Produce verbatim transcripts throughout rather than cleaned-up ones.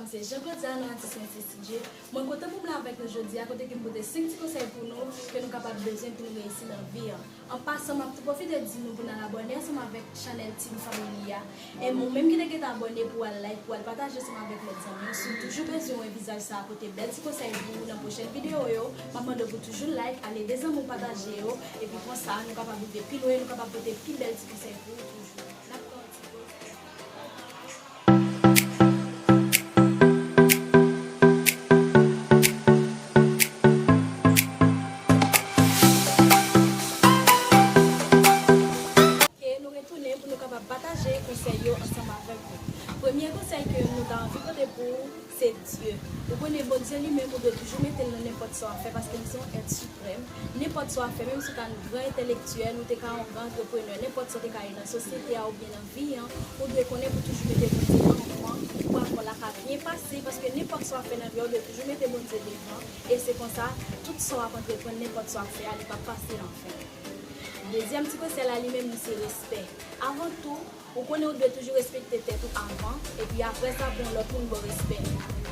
Se Jean Claudia, non atis mwen se C J. Mwen kontan pou m la avèk nou jodi a, kote ke m pote senk ti konsèy pou nou ke nou kapab bezwen pou nou reyisi nan vi an. An pasan, m ap tou pwofite di nou pou n al abòne ansanm avèk chanèl Team Family a. E ou menm ki te gentan abòne, pou w al like, pou w al pataje ansanm avèk lòt zanmi w. Si w toujou bezwen wè vizaj sa a pote bèl ti konsèy pou ou nan pwochèn videyo yo, m ap mande w pou toujou like, al ede zanmi w pataje yo, epi konsa nou kapab rive pi lwen, nou kapab pote pi bèl ti konsèy pou ou toujou. N ap pran yon ti poz. Ok, nou retounen pou nou kapab pataje konsèy yo ansanm avèk nou. Premye konsèy ke nou ta anvi pote pou ou, se Dye. Ou konnen Bondye li menm, ou dwe toujou mete l nan nenpòt sa w ap fè, paske li se yon èt siprèm. Nenpòt sa w ap fè, menm si w ta yon gran entèlektyèl, ou te ka yon gran antreprenè, nenpòt sa w te ka ye nan sosyete a oubyen nan vi an, ou dwe konnen pou toujou mete Bondye anvan, pou avan la ka byen pase, paske nenpòt sa w ap fè nan vi a, ou dwe toujou mete Bondye devan, e se konsa, tout sa w ap antreprann, nenpòt sa w ap fè a, li p ap pase anfen. Dezyèm ti konsèy la, li menm, li se respè. Avan tou, ou konnen ou dwe toujou respekte tèt ou avan, epi apre sa, pou yon lòt moun ba w respè.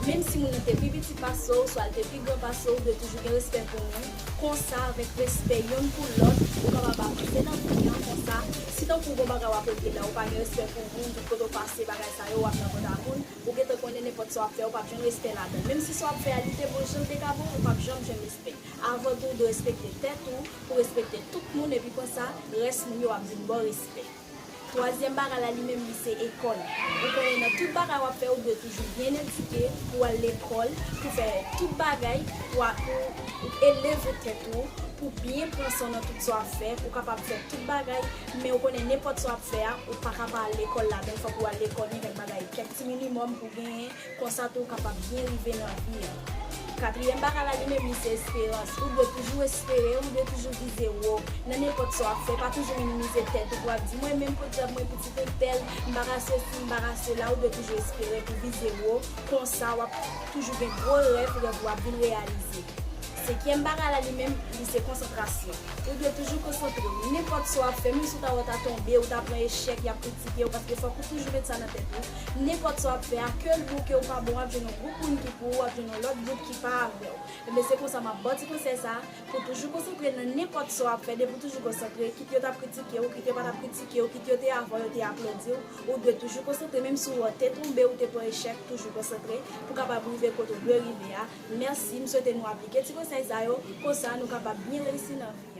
Menm si moun nan te pi piti pase w, swa l te pi gran pase w, ou dwe toujou gen respè pou moun. Konsa, avèk respè yonn pou lòt, ou kapab avanse nan vi an. Konsa, si tankou gon bagay w ap regle la, ou pa gen respè pou moun, tout kote w pase, bagay sa yo, w ap nan vant a moun, ou gentan konnen nenpòt sa w ap fè, ou p ap jwenn respè ladan l. Menm si sa w ap fè a, li te bon jan l te ka bon, ou p ap janm jwenn respè. Avan tou, ou dwe respekte tèt ou, pou w respekte tout moun, epi konsa, rès moun yo ap vin ba w respè. Twazyèm bagay la, li menm, li se ekòl. Ou konnen nan tout bagay w ap fè, ou dwe toujou byen edike, pou w al lekòl, pou fè tout bagay, pou a- pou eleve tèt ou, pou byen pran san w nan tout sa w ap fè, pou w kapab fè tout bagay, men ou konnen nenpòt sa w ap fè a, ou pa ka pa al lekòl ladan l, fòk ou al lekòl, li gen bagay, kèk ti minimòm pou genyen, konsa tou ou kapab byen rive nan vi an. Katriyèm bagay la, li menm, li se esperans. Ou dwe toujou espere, ou dwe toujou vize wo. Nan nenpòt sa w ap fè, pa toujou minimize tèt ou pou w ap di, "Mwen menm, podyab, mwen pitit entèl, m pa ka sesi, m pa ka sela." Ou dwe toujou espere pou vize wo. Konsa, w ap toujou gen gwo rèv, rèv ou ap vin reyalize. Senkyèm bagay la, li menm, li se konsantrasyon. Ou dwe toujou konsantre w. Nenpòt sa w ap fè, menm si w ta wè w ta tonbe, ou ta pran echèk, y ap kritike w, paske fòk ou toujou met sa nan tèt ou. Nenpòt sa w ap fè a, ke l bon, ke w pa bon, w ap jwenn yon gwoup moun ki pou ou, w ap jwenn yon lòt gwoup ki pa avè w. Ebyen, se konsa m ap ba w ti konsèy sa a, pou toujou konsantre nan nenpòt sa w ap fè, depi w toujou konsantre, kit yo t ap kritike w, kit yo pa t ap kritike w, kit yo te avè w, yo te aplodi w, ou dwe toujou konsantre, menm si w te tonbe, ou te pran echèk, toujou konsantre, pou w kapab rive kote w dwe rive a. Mèsi, m swete nou aplike ti konsèy sa yo, konsa nou kapab byen reyisi nan vi.